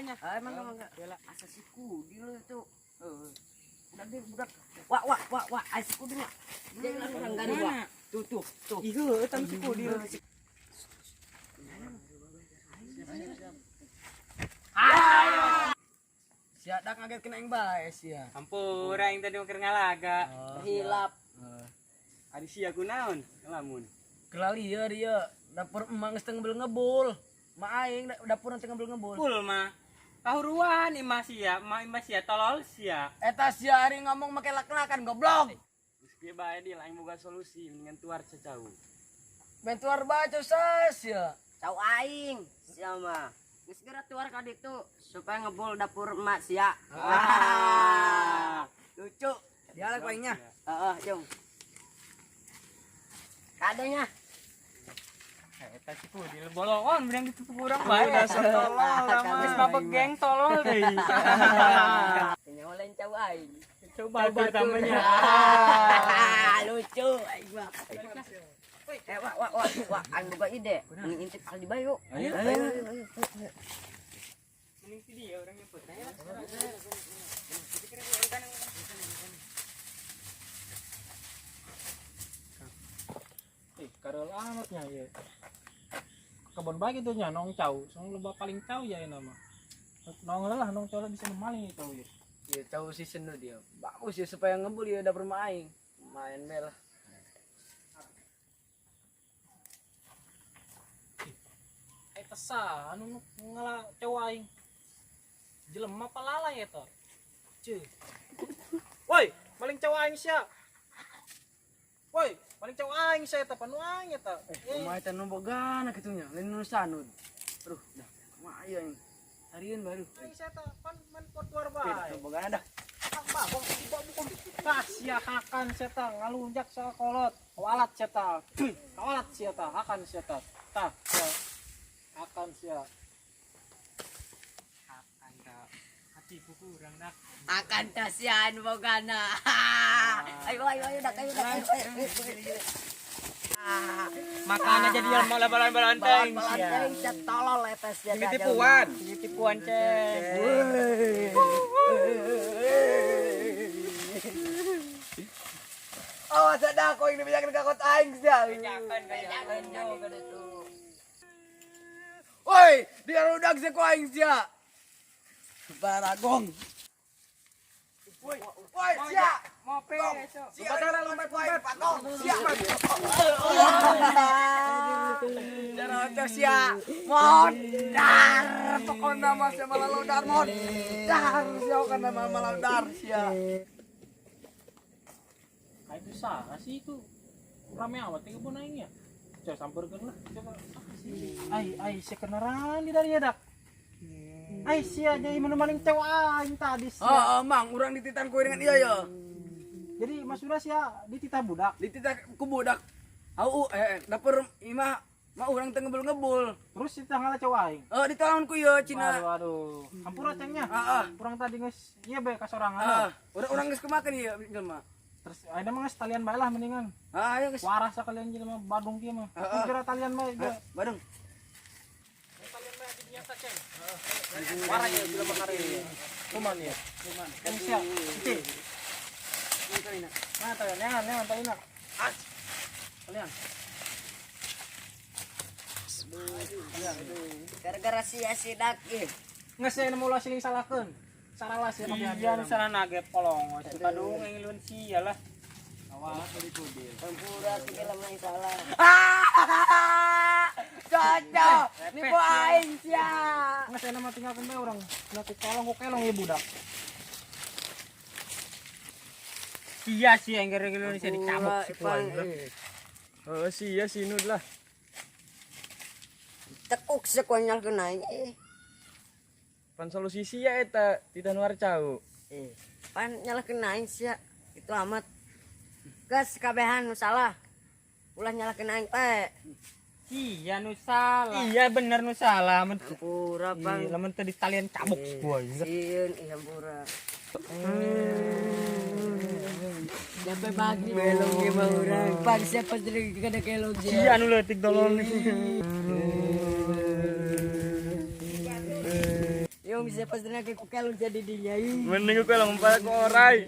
nya. Ah, emang emang enggak. Asa si Kudil itu. Heeh. Budak dia budak. Wah wah wah wah, ai si Kudil. Dia langsung garis wah. Tuh tuh tuh. Ih, heueuh eta si Kudil. Sia dak ngaget kena aing bae sia. Ampura aing tadi keur ngalaga. Hilap. Ari sia kunaon? Ngelamun. Kelali ya dia dapur emang geus teu ngebul-ngebul. Ma aing dapur teu ngebul-ngebul. Pul mah. Kahuruan imah sia, mah imah sia tolol sia. Eta sia ari ngomong make lak-lakan goblok. Geus kieu bae di aing boga solusi mendingan tuar cecau. Bentuar baca sas ya. Cau aing sia mah. Geus geura tuar ka ditu supaya ngebul dapur emak sia. Wah. Lucu. Dialek palingnya. Heeh, jung. Kadenya. Eta si Kudil bolongon beunang ditutup urang bae. Dasar tolol mah. Geus mabek geng tolol deui. Nyawa lain cau aing. Coba tamanya. Lucu aing mah. Eh, wah wah wah wah, aing boga ide. Mending intip Aldi Bayu. Ayo ayo ayo. Mending si dia orang nyebut. Eh, karel amatnya ya. Kebon bae gitu nya nong cau, song loba paling cau ya ini mah. Nong lah nong cau lah bisa maling itu ya. Ya cau season dia. Bagus ya supaya ngebul ya dapur ma aing. Main bel. Eta sa anu ngala cau aing. Jelema apa lalai eta? Cuy. Woi, maling cau aing sia. Woi, maling cau aing sia eta panu aing eta. Kumaha eta nu bogana kitu nya, lain nu sanud. Aduh, dah kumaha ieu aing. Harian baru. Aing sia eta pan man potuar bae. Nu bogana dah. Tah sia hakan sia ta ngalunjak sakolot. Kawalat sia ta. Kawalat sia ta, hakan sia ta. Tah sia. Hakan sia. Hakan ta. Hati buku urang dak. Akan kasihan bogana. Ayo ayo ayo dak ayo dak ayo. Ayo. Makanya jadi yang mau balon-balon teuing sia. Balon sia tolol eta sia. Ini tipuan. Ini tipuan, Ceng. Awas ada aku yang dibijakan kakot aing sia. Jangan kayak Woi, dia rudak sia ku aing sia. Baragong. Woi, woi sia. Mope Sia lompat lompat patong. Sia. Jarang sia. Modar pokokna mah sia malalodar modar sia kana mah malalodar sia. Kayak bisa sih itu. Rame amat teh kebun aing ya. Coba sampeurkeun lah. Coba ai ai sia kenaran di dari dak. Ai sia jadi menu maling cau aing tadi sia. Oh, mang urang dititan ku dengan iya ya. Jadi Mas Sura sia dititah budak. Dititah ku budak. Au dapur imah mah urang teu ngebul-ngebul. Terus dititah ngala cau aing. Eh ditolong ku ieu Cina. Aduh aduh. Ampura cengnya. Heeh. Kurang tadi geus ieu bae kasorangan. Heeh. Urang urang geus kumakan ieu jelema. Terus ayeuna mah geus talian bae lah mendingan. Ah, ayo geus. Waras sakalian jelema Badung kieu mah. Heeh. Kira talian bae. Badung. Talian bae di biasa ceng. Waras ya jelema kare. Kuman ya. Kuman. Kan sia. Ieu. Nah, talian jangan jangan talian. As. Talian. Gara-gara sia si dak ih. Geus aya mula siling salahkeun. Saralah sia kabeh. Iya, nu salah nage polong. Padung aing leuweun sia lah. Awas dari kudil. Ampura si lemah salah. Cocok. Nipu aing sia. Geus aya mah tinggalkeun bae urang. Nanti tolong ku kelong ieu budak. Sia sih yang gara-gara sia dicabok si kuan. Oh, sia sinud lah. Tekuk sekuanyal kena aing. Pan solusi sia eta titah nuar cau. Eh, pan nyalahkeun aing sia. Itu amat. Gas kabehan nu salah. Ulah nyalahkeun aing teh. Iya nu salah. Iya bener nu salah. Men Hampura bang. Iya, lamun teu ditalian cabok si kuan. Sieun ih hampura. Sampai pagi belum ge mah urang. Pagi siapa jadi kada kelong sia. Iya nu leutik dolol. Yung bisa pasti nak ku kelong jadi dinya. Mending ku kelong ku orai.